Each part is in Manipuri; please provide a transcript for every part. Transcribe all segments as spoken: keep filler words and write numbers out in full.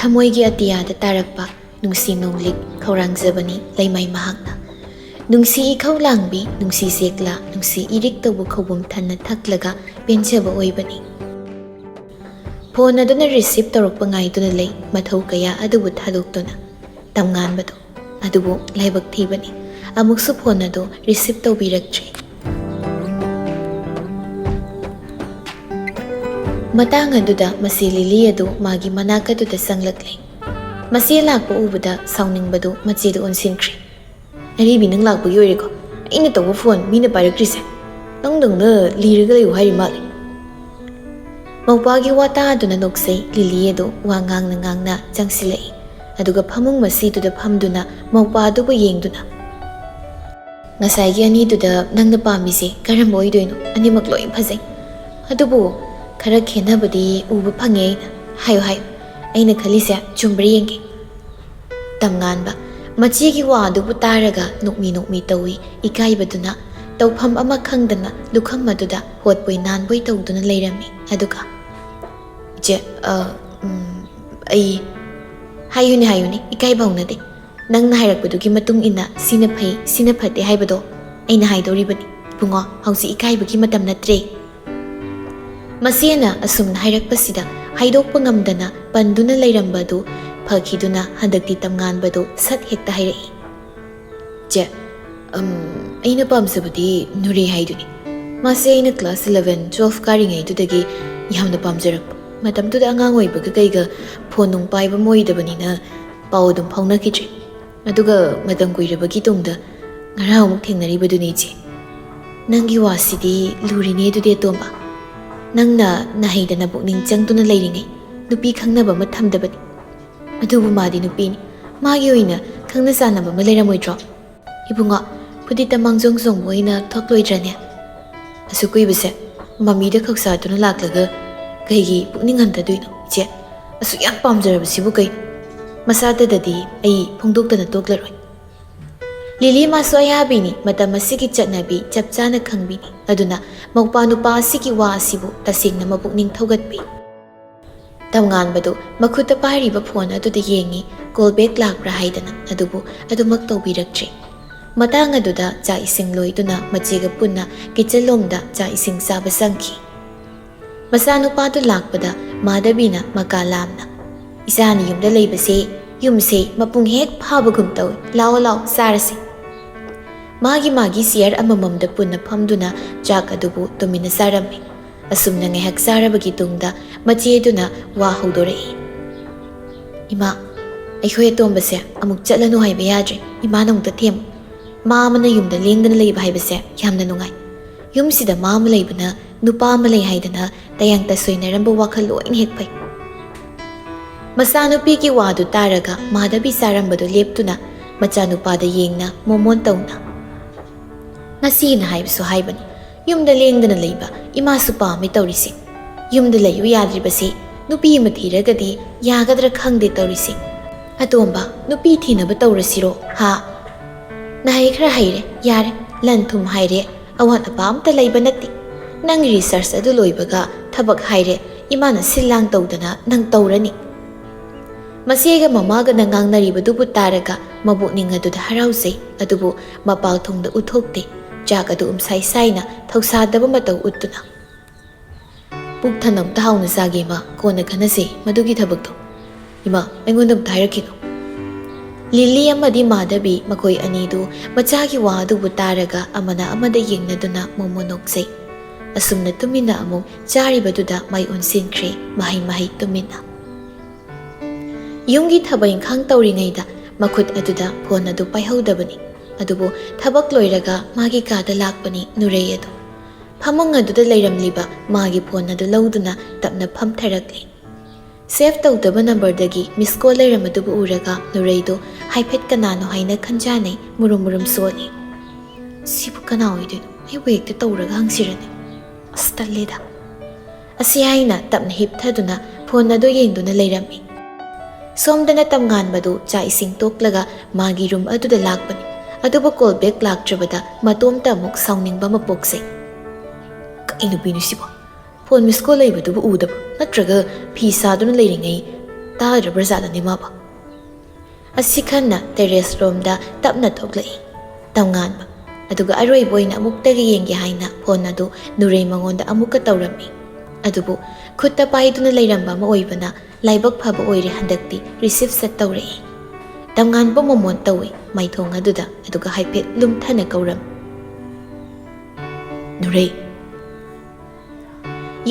ꯊꯃꯣꯏꯒꯤ ꯑꯇꯤꯌꯥꯗ ꯇꯥꯔꯛꯄ ꯅꯨꯡꯁꯤ ꯅꯣꯡꯂꯤꯛ ꯈꯧꯔꯥꯡꯖꯕꯅꯤ ꯂꯩꯃꯥꯏ ꯃꯍꯥꯛꯅ꯫ ꯅꯨꯡꯁꯤ ꯏꯈꯧ ꯂꯥꯡꯕꯤ, ꯅꯨꯡꯁꯤ ꯁꯦꯛꯂꯥ, ꯅꯨꯡꯁꯤ ꯏꯔꯤꯛ ꯇꯧꯕ ꯈꯧꯕꯨꯝ ꯊꯟꯅ ꯊꯛꯂꯒ ꯄꯦꯟꯖꯕ ꯑꯣꯏꯕꯅꯤ꯫ ꯐꯣꯟ ꯑꯗꯨꯅ ꯔꯤꯁꯤꯞ ꯇꯧꯔꯛꯄ ꯉꯥꯏꯗꯨꯅ ꯂꯩ, ꯃꯊꯧ ꯀꯌꯥ ꯑꯗꯨꯕꯨ ꯊꯥꯗꯣꯛꯇꯨꯅ꯫ ꯇꯝꯉꯥꯟꯕꯗꯣ ꯑꯗꯨꯕꯨ ꯂꯥꯏꯕꯛ ꯊꯤꯕꯅꯤ, ꯑꯃꯨꯛꯁꯨ ꯐꯣꯟ ꯑꯗꯨ ꯔꯤꯁꯤꯞ ꯇꯧꯕꯤꯔꯛꯇ꯭ꯔꯤ꯫ ꯃꯇꯥꯡ ꯑꯗꯨꯗ ꯃꯁꯤ ꯂꯤꯂꯤ ꯑꯗꯨ ꯃꯥꯒꯤ ꯃꯅꯥꯛ ꯑꯗꯨꯗ ꯆꯪꯂꯛꯂꯦ꯫ ꯃꯆꯦ ꯂꯥꯛꯄ ꯎꯕꯗ ꯁꯥꯎꯅꯤꯡꯕꯗꯨ ꯃꯆꯦꯗ ꯑꯣꯟꯁꯤꯟꯈ꯭ꯔꯦ꯫ "ꯑꯔꯤꯕꯤ, ꯅꯪ ꯂꯥꯛꯄꯒꯤ ꯑꯣꯏꯔꯦꯀꯣ ꯑꯩꯅ ꯇꯧꯕ ꯐꯣꯟ ꯃꯤꯅ ꯄꯥꯏꯔꯛꯇ꯭ꯔꯤꯁꯦ? ꯅꯪꯗꯧꯅ ꯂꯤꯔꯒ ꯂꯩꯌꯨ ꯍꯥꯏꯔꯤ ꯃꯥꯜꯂꯦ꯫" ꯃꯧꯄꯥꯒꯤ ꯋꯥ ꯇꯥꯗꯨꯅ ꯅꯣꯛꯆꯩ꯫ ꯂꯤꯂꯤ ꯑꯗꯨ ꯋꯥ ꯉꯥꯡꯅ ꯉꯥꯡꯅ ꯆꯪꯁꯤꯜꯂꯛꯏ꯫ ꯑꯗꯨꯒ ꯐꯃꯨꯡ ꯃꯁꯤꯗꯨꯗ ꯐꯝꯗꯨꯅ ꯃꯧꯄꯥ ꯑꯗꯨꯕꯨ ꯌꯦꯡꯗꯨꯅ, "ꯉꯁꯥꯏꯒꯤ ꯑꯅꯤꯗꯨꯗ ꯅꯪꯅ ꯄꯥꯝꯃꯤꯁꯦ ꯀꯔꯝꯕ ꯑꯣꯏꯗꯣꯏꯅꯣ? ꯑꯅꯤꯃꯛ ꯂꯣꯏ ꯐꯖꯩ꯫ ꯑꯗꯨꯕꯨ ꯈꯔ ꯈꯦꯠꯅꯕꯗꯤ ꯎꯕ ꯐꯪꯉꯦ ꯑꯩꯅ꯫ ꯍꯥꯏꯌꯨ, ꯍꯥꯏꯌꯨ꯫ ꯑꯩꯅ ꯈꯜꯂꯤꯁꯦ ꯆꯨꯝꯕ꯭ꯔꯥ ꯌꯦꯡꯒꯦ꯫" ꯇꯝꯉꯥꯟꯕ ꯃꯆꯦꯒꯤ ꯋꯥ ꯑꯗꯨꯕꯨ ꯇꯥꯔꯒ ꯅꯣꯛꯃꯤ ꯅꯣꯛꯃꯤ ꯇꯧꯏ꯫ ꯏꯀꯥꯏꯕꯗꯨꯅ ꯇꯧꯐꯝ ꯑꯃ ꯈꯪꯗꯅ ꯂꯨꯈꯝ ꯑꯗꯨꯗ ꯍꯣꯠꯄꯣꯏ ꯅꯥꯟꯕꯣꯏ ꯇꯧꯗꯨꯅ ꯂꯩꯔꯝꯃꯤ꯫ ꯑꯗꯨꯒ, "ꯏꯆꯦ, ꯑ, ꯎꯝ, ꯑꯩ" "ꯍꯥꯏꯌꯨꯅꯦ, ꯍꯥꯏꯌꯨꯅꯦ, ꯏꯀꯥꯏꯕ ꯍꯧꯅꯗꯦ꯫ ꯅꯪꯅ ꯍꯥꯏꯔꯛꯄꯗꯨꯒꯤ ꯃꯇꯨꯡ ꯏꯟꯅ ꯁꯤꯅ ꯐꯩ, ꯁꯤꯅ ꯐꯠꯇꯦ ꯍꯥꯏꯕꯗꯣ ꯑꯩꯅ ꯍꯥꯏꯗꯧꯔꯤꯕꯅꯤ꯫ ꯏꯕꯨꯡꯉꯣ, ꯍꯧꯖꯤꯛ ꯏꯀꯥꯏꯕꯒꯤ ꯃꯇꯝ ꯅꯠꯇ꯭ꯔꯦ꯫" ꯃꯆꯦꯅ ꯑꯁꯨꯝꯅ ꯍꯥꯏꯔꯛꯄꯁꯤꯗ ꯍꯥꯏꯗꯣꯛꯄ ꯉꯝꯗꯅ ꯄꯟꯗꯨꯅ ꯂꯩꯔꯝꯕ ꯑꯗꯨ ꯐꯈꯤꯗꯨꯅ ꯍꯟꯗꯛꯇꯤ ꯇꯝꯉꯥꯟꯕꯗꯨ ꯁꯠ ꯍꯦꯛꯇ ꯍꯥꯏꯔꯛꯏ꯫ "ꯆꯦ, ꯑꯝ, ꯑꯩꯅ ꯄꯥꯝꯖꯕꯗꯤ ꯅꯨꯔꯤ ꯍꯥꯏꯗꯨꯅꯤ꯫ ꯃꯥꯁꯦ ꯑꯩꯅ ꯀ꯭ꯂꯥꯁ ꯏꯂꯚꯦꯟ, ꯇꯨꯋꯦꯜꯐ ꯀꯥꯔꯤꯉꯩꯗꯨꯗꯒꯤ ꯌꯥꯝꯅ ꯄꯥꯝꯖꯔꯛꯄ꯫ ꯃꯇꯝꯗꯨꯗ ꯑꯉꯥꯡ ꯑꯣꯏꯕꯒ ꯀꯩꯒ ꯐꯣꯟ ꯅꯨꯡ ꯄꯥꯏꯕ ꯑꯣꯏꯗꯕꯅꯤꯅ ꯄꯥꯎ ꯑꯗꯨꯝ ꯐꯥꯎꯅꯈꯤꯗ꯭ꯔꯦ꯫ ꯑꯗꯨꯒ ꯃꯇꯝ ꯀꯨꯏꯔꯕꯒꯤ ꯇꯨꯡꯗ ꯉꯔꯥꯡ ꯑꯃꯨꯛ ꯊꯦꯡꯅꯔꯤꯕꯗꯨꯅꯤ ꯏꯆꯦ꯫ ꯅꯪꯒꯤ ꯋꯥꯁꯤꯗꯤ ꯂꯨꯔꯤꯅꯦ ꯑꯗꯨꯗꯤ ꯑꯇꯣꯝꯕ꯫ ꯅꯪꯅ ꯅꯍꯩꯗꯅ ꯄꯨꯛꯅꯤꯡ ꯆꯪꯗꯨꯅ ꯂꯩꯔꯤꯉꯩ ꯅꯨꯄꯤ ꯈꯪꯅꯕ ꯑꯃ ꯊꯝꯗꯕꯅꯤ꯫ ꯑꯗꯨꯕꯨ ꯃꯥꯗꯤ ꯅꯨꯄꯤꯅꯤ꯫ ꯃꯥꯒꯤ ꯑꯣꯏꯅ ꯈꯪꯅ ꯆꯥꯟꯅꯕ ꯑꯃ ꯂꯩꯔꯝꯃꯣꯏꯗ꯭ꯔꯣ? ꯏꯕꯨꯡꯉꯣ, ꯐꯨꯗꯤꯠꯇ ꯃꯥꯡꯖꯣꯡ ꯆꯣꯡꯕ ꯑꯣꯏꯅ ꯊꯣꯛꯂꯣꯏꯗ꯭ꯔꯅꯦ? ꯑꯁꯨꯛ ꯀꯨꯏꯕꯁꯦ ꯃꯃꯤꯗ ꯈꯧꯁꯥꯗꯨꯅ ꯂꯥꯛꯂꯒ ꯀꯩꯒꯤ ꯄꯨꯛꯅꯤꯡ ꯍꯟꯊꯗꯣꯏꯅꯣ, ꯏꯆꯦ? ꯑꯁꯨꯛ ꯌꯥꯝ ꯄꯥꯝꯖꯔꯕꯁꯤꯕꯨ ꯀꯩꯅꯣ? ꯃꯁꯥꯗꯗꯗꯤ ꯑꯩ ꯐꯣꯡꯗꯣꯛꯇꯅ ꯇꯣꯛꯂꯔꯣꯏ꯫" ꯂꯤꯂꯤ ꯃꯥꯁꯨ ꯑꯌꯥꯕꯤꯅꯤ, ꯃꯇꯝ ꯑꯁꯤꯒꯤ ꯆꯠꯅꯕꯤ ꯆꯞ ꯆꯥꯅ ꯈꯪꯕꯤꯅꯤ꯫ ꯑꯗꯨꯅ ꯃꯧꯄꯥ ꯅꯨꯄꯥ ꯑꯁꯤꯒꯤ ꯋꯥ ꯑꯁꯤꯕꯨ ꯇꯁꯦꯡꯅ ꯃꯄꯨꯛꯅꯤꯡ ꯊꯧꯒꯠꯄꯤ꯫ ꯇꯝꯉꯥꯟꯕꯗꯨ ꯃꯈꯨꯠꯇ ꯄꯥꯏꯔꯤꯕ ꯐꯣꯟ ꯑꯗꯨꯗ ꯌꯦꯡꯉꯤ, ꯀꯣꯜ ꯕꯦꯛ ꯂꯥꯛꯄ꯭ꯔꯥ ꯍꯥꯏꯗꯅ, ꯑꯗꯨꯕꯨ ꯑꯗꯨꯃꯛ ꯇꯧꯕꯤꯔꯛꯇ꯭ꯔꯦ꯫ ꯃꯇꯥꯡ ꯑꯗꯨꯗ ꯆꯥꯛ ꯏꯁꯤꯡ ꯂꯣꯏꯗꯨꯅ ꯃꯆꯦꯒ ꯄꯨꯟꯅ ꯀꯤꯆꯟꯂꯣꯝꯗ ꯆꯥꯛ ꯏꯁꯤꯡ ꯆꯥꯕ ꯆꯪꯈꯤ꯫ ꯃꯆꯥꯅꯨꯄꯥꯗꯨ ꯂꯥꯛꯄꯗ ꯃꯥꯙꯕꯤꯅ ꯃꯀꯥ ꯂꯥꯝꯅ, "ꯏꯆꯥꯅ ꯌꯨꯝꯗ ꯂꯩꯕꯁꯦ ꯌꯨꯝꯁꯦ ꯃꯄꯨꯡ ꯍꯦꯛ ꯐꯥꯕꯒꯨꯝ ꯇꯧꯏ꯫ ꯂꯥꯛꯑꯣ, ꯂꯥꯛꯑꯣ, ꯆꯥꯔꯁꯤ꯫" ꯃꯥꯒꯤ ꯃꯥꯒꯤ ꯆꯤꯌꯔ ꯑꯃꯃꯝꯗ ꯄꯨꯟꯅ ꯐꯝꯗꯨꯅ ꯆꯥꯛ ꯑꯗꯨꯕꯨ ꯇꯨꯃꯤꯟꯅ ꯆꯥꯔꯝꯃꯤ꯫ ꯑꯁꯨꯝꯅ ꯉꯥꯏꯍꯥꯛ ꯆꯥꯔꯕꯒꯤ ꯇꯨꯡꯗ ꯃꯆꯦꯗꯨꯅ ꯋꯥ ꯍꯧꯗꯣꯔꯛꯏ꯫ "ꯏꯃꯥ, ꯑꯩꯈꯣꯏ ꯑꯇꯣꯝꯕꯁꯦ ꯑꯃꯨꯛ ꯆꯠꯂꯅꯨ ꯍꯥꯏꯕ ꯌꯥꯗ꯭ꯔꯦ꯫ ꯏꯃꯥꯅ ꯑꯃꯨꯛꯇ ꯊꯦꯝꯃꯨ꯫ ꯃꯥ ꯑꯃꯅ ꯌꯨꯝꯗ ꯂꯦꯡꯗꯅ ꯂꯩꯕ ꯍꯥꯏꯕꯁꯦ ꯌꯥꯝꯅ ꯅꯨꯡꯉꯥꯏ꯫ ꯌꯨꯝꯁꯤꯗ ꯃꯥ ꯑꯃ ꯂꯩꯕꯅ ꯅꯨꯄꯥ ꯑꯃ ꯂꯩ ꯍꯥꯏꯗꯅ ꯇꯌꯥꯡ ꯇꯁꯣꯏꯅꯔꯝꯕ ꯋꯥꯈꯜ ꯂꯣꯏꯅ ꯍꯦꯛ ꯐꯩ꯫" ꯃꯆꯥꯅꯨꯄꯤꯒꯤ ꯋꯥꯗꯨ ꯇꯥꯔꯒ ꯃꯥꯙꯕꯤ ꯆꯥꯔꯝꯕꯗꯨ ꯂꯦꯞꯇꯨꯅ ꯃꯆꯥꯅꯨꯄꯥꯗ ꯌꯦꯡꯅ ꯃꯣꯃꯣꯟ ꯇꯧꯅ, "ꯅꯆꯦꯅ ꯍꯥꯏꯕꯁꯨ ꯍꯥꯏꯕꯅꯤ, ꯌꯨꯝꯗ ꯂꯦꯡꯗꯅ ꯂꯩꯕ ꯏꯃꯥꯁꯨ ꯄꯥꯝꯃꯤ ꯇꯧꯔꯤꯁꯦ꯫ ꯌꯨꯝꯗ ꯂꯩꯌꯨ ꯌꯥꯗ꯭ꯔꯤꯕꯁꯤ ꯅꯨꯄꯤ ꯑꯃ ꯊꯤꯔꯒꯗꯤ ꯌꯥꯒꯗ꯭ꯔꯥ ꯈꯪꯗꯦ ꯇꯧꯔꯤꯁꯦ꯫ ꯑꯇꯣꯝꯕ, ꯅꯨꯄꯤ ꯊꯤꯅꯕ ꯇꯧꯔꯁꯤꯔꯣ, ꯍꯥ? ꯅꯍꯩ ꯈꯔ ꯍꯩꯔꯦ, ꯌꯥꯔꯦ, ꯂꯟ ꯊꯨꯝ ꯍꯥꯏꯔꯦ, ꯑꯋꯥꯠ ꯑꯄꯥ ꯑꯝꯇ ꯂꯩꯕ ꯅꯠꯇꯦ꯫ ꯅꯪ ꯔꯤꯁꯔꯁ ꯑꯗꯨ ꯂꯣꯏꯕꯒ ꯊꯕꯛ ꯍꯥꯏꯔꯦ, ꯏꯃꯥꯅ ꯁꯤꯜ ꯂꯥꯡ ꯇꯧꯗꯅ ꯅꯪ ꯇꯧꯔꯅꯤ꯫" ꯃꯆꯦꯒ ꯃꯃꯥꯒꯅ ꯉꯥꯡꯅꯔꯤꯕꯗꯨꯕꯨ ꯇꯥꯔꯒ ꯃꯕꯣꯛꯅꯤꯡ ꯑꯗꯨꯗ ꯍꯔꯥꯎꯖꯩ, ꯑꯗꯨꯕꯨ ꯃꯄꯥꯜ ꯊꯣꯡꯗ ꯎꯠꯊꯣꯛꯇꯦ꯫ ꯆꯥꯛ ꯑꯗꯨ ꯎꯝꯁꯥꯏ ꯁꯥꯏꯅ ꯊꯧꯁꯥꯗꯕ ꯃꯇꯧ ꯎꯠꯇꯨꯅ, "ꯄꯨꯛ ꯊꯟꯅ ꯑꯝꯇ ꯍꯥꯎꯅ ꯆꯥꯒꯦ ꯏꯃꯥ, ꯀꯣꯟꯅ ꯈꯟꯅꯁꯦ ꯃꯗꯨꯒꯤ ꯊꯕꯛꯇꯣ꯫ ꯏꯃꯥ, ꯑꯩꯉꯣꯟꯗ ꯑꯝꯇ ꯍꯥꯏꯔꯛꯈꯤꯅꯨ꯫" ꯂꯤꯂꯤ ꯑꯃꯗꯤ ꯃꯥꯙꯕꯤ ꯃꯈꯣꯏ ꯑꯅꯤꯗꯨ ꯃꯆꯥꯒꯤ ꯋꯥ ꯑꯗꯨꯕꯨ ꯇꯥꯔꯒ ꯑꯃꯅ ꯑꯃꯗ ꯌꯦꯡꯅꯗꯨꯅ ꯃꯣꯃꯣ ꯅꯣꯛꯆꯩ꯫ ꯑꯁꯨꯝꯅ ꯇꯨꯃꯤꯟꯅ ꯑꯃꯨꯛ ꯆꯥꯔꯤꯕꯗꯨꯗ ꯃꯥꯏ ꯑꯣꯟꯁꯤꯟꯈ꯭ꯔꯦ, ꯃꯍꯩ ꯃꯍꯩ ꯇꯨꯃꯤꯟꯅ꯫ ꯌꯨꯝꯒꯤ ꯊꯕꯛ ꯏꯪꯈꯥꯡ ꯇꯧꯔꯤꯉꯩꯗ ꯃꯈꯨꯠ ꯑꯗꯨꯗ ꯐꯣꯟ ꯑꯗꯨ ꯄꯥꯏꯍꯧꯗꯕꯅꯤ꯫ ꯑꯗꯨꯕꯨ ꯊꯕꯛ ꯂꯣꯏꯔꯒ ꯃꯥꯒꯤ ꯀꯥꯗ ꯂꯥꯛꯄꯅꯤ ꯅꯨꯔꯩ ꯑꯗꯨ꯫ ꯐꯃꯨꯡ ꯑꯗꯨꯗ ꯂꯩꯔꯝꯂꯤꯕ ꯃꯥꯒꯤ ꯐꯣꯟ ꯑꯗꯨ ꯂꯧꯗꯨꯅ ꯇꯞꯅ ꯐꯝꯊꯔꯛꯂꯤ꯫ ꯁꯦꯚ ꯇꯧꯗꯕ ꯅꯝꯕꯔꯗꯒꯤ ꯃꯤꯁ ꯀꯣꯜ ꯂꯩꯔꯝꯕꯗꯨꯕꯨ ꯎꯔꯒ ꯅꯨꯔꯩꯗꯨ ꯍꯥꯏꯐꯦꯠ ꯀꯅꯥꯅꯣ ꯍꯥꯏꯅ ꯈꯟꯖꯥꯅꯩ, ꯃꯨꯔꯨꯝ ꯃꯨꯔꯨꯝ ꯁꯣꯜꯂꯤ꯫ "ꯁꯤꯕꯨ ꯀꯅꯥ ꯑꯣꯏꯗꯣꯏꯅꯣ? ꯑꯩꯕꯨ ꯍꯦꯛꯇ ꯇꯧꯔꯒ ꯍꯪꯁꯤꯔꯅꯦ꯫ ꯑꯁ, ꯇꯜꯂꯦꯗ꯫" ꯑꯁꯤ ꯍꯥꯏꯅ ꯇꯞꯅ ꯍꯤꯞꯊꯗꯨꯅ ꯐꯣꯟ ꯑꯗꯨ ꯌꯦꯡꯗꯨꯅ ꯂꯩꯔꯝꯃꯤ꯫ ꯁꯣꯝꯗꯅ ꯇꯝꯉꯥꯟꯕꯗꯨ ꯆꯥꯛ ꯏꯁꯤꯡ ꯇꯣꯛꯂꯒ ꯃꯥꯒꯤ ꯔꯨꯝ ꯑꯗꯨꯗ ꯂꯥꯛꯄꯅꯤ꯫ ꯑꯗꯨꯕꯨ ꯀꯣꯜ ꯕꯦꯛ ꯂꯥꯛꯇ꯭ꯔꯕꯗ ꯃꯇꯣꯝꯇ ꯑꯃꯨꯛ ꯁꯥꯎꯅꯤꯡꯕ ꯑꯃ ꯄꯣꯛꯆꯩ꯫ "ꯀꯩ ꯅꯨꯄꯤꯅꯣ ꯁꯤꯕꯣ? ꯐꯣꯟ ꯃꯤꯁ ꯀꯣꯜ ꯂꯩꯕꯗꯨꯕꯨ ꯎꯗꯕ, ꯅꯠꯇ꯭ꯔꯒ ꯐꯤ ꯁꯥꯗꯨꯅ ꯂꯩꯔꯤꯉꯩ ꯇꯥꯗ꯭ꯔꯕ꯭ꯔꯥꯖꯥꯠꯂꯅꯦ ꯃꯥꯕꯣ? ꯑꯁꯤ ꯈꯟꯅ ꯇꯦꯔꯦꯁ ꯔꯣꯝꯗ ꯇꯞꯅ ꯊꯣꯛꯂꯛꯏ꯫ ꯇꯝꯉꯥꯟꯕ꯫ ꯑꯗꯨꯒ ꯑꯔꯣꯏꯕ ꯑꯣꯏꯅ ꯑꯃꯨꯛꯇꯒ ꯌꯦꯡꯒꯦ ꯍꯥꯏꯅ ꯐꯣꯟ ꯑꯗꯨ ꯅꯨꯔꯩ ꯃꯉꯣꯟꯗ ꯑꯃꯨꯛꯀ ꯇꯧꯔꯝꯃꯤ꯫ ꯑꯗꯨꯕꯨ ꯈꯨꯠꯇ ꯄꯥꯏꯗꯨꯅ ꯂꯩꯔꯝꯕ ꯑꯃ ꯑꯣꯏꯕꯅ ꯂꯥꯏꯕꯛ ꯐꯕ ꯑꯣꯏꯔꯦ ꯍꯟꯗꯛꯇꯤ ꯔꯤꯁꯤꯞ ꯁꯠ ꯇꯧꯔꯛꯏ꯫ ꯇꯝꯉꯥꯟꯕ ꯃꯣꯃꯣꯟ ꯇꯧꯏ ꯃꯥꯏꯊꯣꯡ ꯑꯗꯨꯗ, ꯑꯗꯨꯒ ꯍꯥꯏꯐꯦꯠ ꯂꯨꯝꯊꯅ ꯀꯧꯔꯝꯃꯤ꯫ ꯅꯨꯔꯩ꯫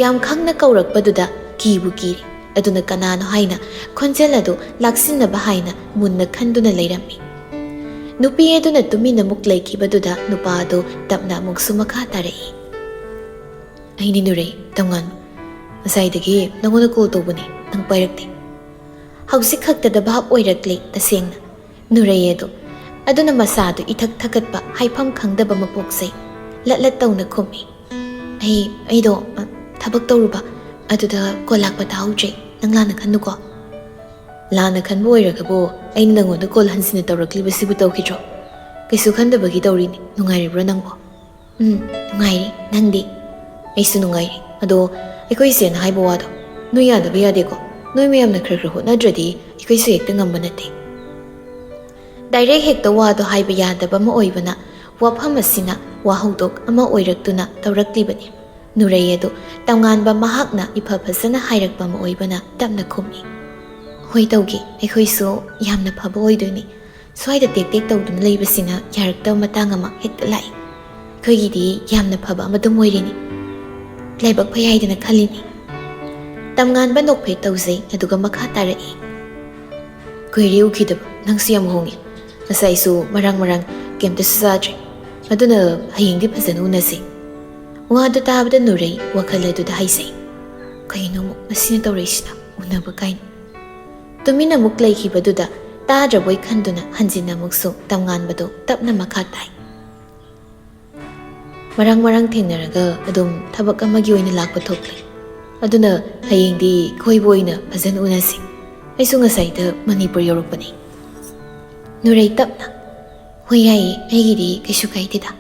ꯌꯥꯝ ꯈꯪꯅ ꯀꯧꯔꯛꯄꯗꯨꯗ ꯀꯤꯕꯨ ꯀꯤꯔꯦ꯫ ꯑꯗꯨꯅ ꯀꯅꯥꯅꯣ ꯍꯥꯏꯅ ꯈꯣꯟꯖꯦꯜ ꯑꯗꯨ ꯂꯥꯛꯁꯤꯟꯅꯕ ꯍꯥꯏꯅ ꯃꯨꯟꯅ ꯈꯟꯗꯨꯅ ꯂꯩꯔꯝꯃꯤ꯫ ꯅꯨꯄꯤ ꯑꯗꯨꯅ ꯇꯨꯃꯤꯟꯅ ꯑꯃꯨꯛ ꯂꯩꯈꯤꯕꯗꯨꯗ ꯅꯨꯄꯥ ꯑꯗꯨ ꯇꯞꯅ ꯑꯃꯨꯛꯁꯨ ꯃꯈꯥ ꯇꯥꯔꯛꯏ꯫ ꯑꯩꯅꯤ ꯅꯨꯔꯩ, ꯇꯝꯉꯥꯟꯕ꯫ ꯉꯁꯥꯏꯗꯒꯤ ꯅꯪꯉꯣꯟꯗ ꯀꯣꯜ ꯇꯧꯕꯅꯤ, ꯅꯪ ꯄꯥꯏꯔꯛꯇꯦ꯫ ꯍꯧꯖꯤꯛ ꯈꯛꯇꯗ ꯚꯥꯞ ꯑꯣꯏꯔꯛꯂꯦ ꯇꯁꯦꯡꯅ꯫ ꯅꯨꯔꯩ ꯑꯗꯨ꯫ ꯑꯗꯨꯅ ꯃꯁꯥꯗꯨ ꯏꯊꯛ ꯊꯛꯀꯠꯄ ꯍꯥꯏꯐꯝ ꯈꯪꯗꯕ ꯃꯄꯣꯛꯆꯩ꯫ ꯂꯠ ꯂꯠ ꯇꯧꯅ ꯈꯨꯝꯃꯤ꯫ ꯑꯩ, ꯑꯩꯗꯣ, ꯑ, ꯊꯕꯛ ꯇꯧꯔꯨꯕ꯫ ꯑꯗꯨꯗ ꯀꯣꯜ ꯂꯥꯛꯄ ꯇꯥꯍꯧꯗ꯭ꯔꯦ꯫ ꯅꯪ ꯂꯥꯟꯅ ꯈꯟꯅꯨꯀꯣ꯫ ꯂꯥꯟꯅ ꯈꯟꯕ ꯑꯣꯏꯔꯒꯕꯨ ꯑꯩꯅ ꯅꯪꯉꯣꯟꯗ ꯀꯣꯜ ꯍꯟꯖꯤꯟꯅ ꯇꯧꯔꯛꯂꯤꯕꯁꯤꯕꯨ ꯇꯧꯈꯤꯗ꯭ꯔꯣ? ꯀꯩꯁꯨ ꯈꯟꯗꯕꯒꯤ ꯇꯧꯔꯤꯅꯤ꯫ ꯅꯨꯡꯉꯥꯏꯔꯤꯕ꯭ꯔꯣ ꯅꯪꯕꯣ? ꯎꯝ, ꯅꯨꯡꯉꯥꯏꯔꯤ꯫ ꯅꯪꯗꯤ? ꯑꯩꯁꯨ ꯅꯨꯡꯉꯥꯏꯔꯤ꯫ ꯑꯗꯣ ꯑꯩꯈꯣꯏ ꯏꯆꯦꯅ ꯍꯥꯏꯕ ꯋꯥꯗꯣ ꯅꯣꯏ ꯌꯥꯗꯕ ꯌꯥꯗꯦꯀꯣ꯫ ꯅꯣꯏ ꯃꯌꯥꯝꯅ ꯈꯔ ꯈꯔ ꯍꯣꯠꯅꯗ꯭ꯔꯗꯤ ꯑꯩꯈꯣꯏꯁꯨ ꯍꯦꯛꯇ ꯉꯝꯕ ꯅꯠꯇꯦ꯫ ꯗꯥꯏꯔꯦꯛ ꯍꯦꯛꯇ ꯋꯥꯗꯣ ꯍꯥꯏꯕ ꯌꯥꯗꯕ ꯑꯃ ꯑꯣꯏꯕꯅ ꯋꯥꯐꯝ ꯑꯁꯤꯅ ꯋꯥꯍꯧꯗꯣꯛ ꯑꯃ ꯑꯣꯏꯔꯛꯇꯨꯅ ꯇꯧꯔꯛꯂꯤꯕꯅꯤ꯫ ꯅꯨꯔꯩ ꯑꯗꯨ ꯇꯝꯉꯥꯟꯕ ꯃꯍꯥꯛꯅ ꯏꯐ ꯐꯖꯅ ꯍꯥꯏꯔꯛꯄ ꯑꯃ ꯑꯣꯏꯕꯅ ꯇꯞꯅ ꯈꯨꯝꯃꯤ꯫ ꯍꯣꯏ ꯇꯧꯒꯦ, ꯑꯩꯈꯣꯏꯁꯨ ꯌꯥꯝꯅ ꯐꯕ ꯑꯣꯏꯗꯣꯏꯅꯤ꯫ ꯁ꯭ꯋꯥꯏꯗ ꯇꯦꯛ ꯇꯦꯛ ꯇꯧꯗꯨꯅ ꯂꯩꯕꯁꯤꯅ ꯌꯥꯔꯛꯇꯕ ꯃꯇꯥꯡ ꯑꯃ ꯍꯦꯛꯇ ꯂꯥꯛꯏ꯫ ꯑꯩꯈꯣꯏꯒꯤꯗꯤ ꯌꯥꯝꯅ ꯐꯕ ꯑꯃꯗꯨꯝ ꯑꯣꯏꯔꯤꯅꯤ꯫ ꯂꯥꯏꯕꯛ ꯐꯩ ꯍꯥꯏꯗꯅ ꯈꯜꯂꯤꯅꯤ꯫ ꯇꯝꯉꯥꯟꯕ ꯅꯣꯛꯐꯦꯠ ꯇꯧꯖꯩ, ꯑꯗꯨꯒ ꯃꯈꯥ ꯇꯥꯔꯛꯏ꯫ ꯀꯨꯏꯔꯦ ꯎꯈꯤꯗꯕ, ꯅꯪꯁꯨ ꯌꯥꯝ ꯍꯣꯡꯉꯦ꯫ ꯉꯁꯥꯏꯁꯨ ꯃꯔꯥꯡ ꯃꯔꯥꯡ ꯀꯩꯝꯇꯁꯨ ꯆꯥꯗ꯭ꯔꯦ꯫ ꯑꯗꯨꯅ ꯍꯌꯦꯡꯗꯤ ꯐꯖꯅ ꯎꯅꯁꯤ꯫ ꯋꯥꯗꯨ ꯇꯥꯕꯗ ꯅꯨꯔꯩ ꯋꯥꯈꯜ ꯑꯗꯨꯗ ꯍꯥꯏꯖꯩ꯫ ꯀꯩꯅꯣ ꯑꯃꯨꯛ ꯃꯁꯤꯅ ꯇꯧꯔꯛꯏꯁꯤꯅ, ꯎꯅꯕ ꯀꯥꯏꯅ꯫ ꯇꯨꯃꯤꯟꯅ ꯑꯃꯨꯛ ꯂꯩꯈꯤꯕꯗꯨꯗ ꯇꯥꯗ꯭ꯔꯕꯣꯏ ꯈꯟꯗꯨꯅ ꯍꯟꯖꯤꯟꯅ ꯑꯃꯨꯛꯁꯨ ꯇꯝꯉꯥꯟꯕꯗꯨ ꯇꯞꯅ ꯃꯈꯥ ꯇꯥꯏ꯫ ꯃꯔꯥꯡ ꯃꯔꯥꯡ ꯊꯦꯡꯅꯔꯒ ꯑꯗꯨꯝ ꯊꯕꯛ ꯑꯃꯒꯤ ꯑꯣꯏꯅ ꯂꯥꯛꯄ ꯊꯣꯛꯂꯦ꯫ ꯑꯗꯨꯅ ꯍꯌꯦꯡꯗꯤ ꯀꯣꯏꯕ ꯑꯣꯏꯅ ꯐꯖꯅ ꯎꯅꯁꯤ꯫ ꯑꯩꯁꯨ ꯉꯁꯥꯏꯗ ꯃꯅꯤꯄꯨꯔ ꯌꯧꯔꯛꯄꯅꯤ꯫ ꯅꯨꯔꯩ ꯇꯞꯅ, "ꯍꯣꯏ ꯌꯥꯏꯌꯦ, ꯑꯩꯒꯤꯗꯤ ꯀꯩꯁꯨ ꯀꯥꯏꯗꯦꯗ"꯫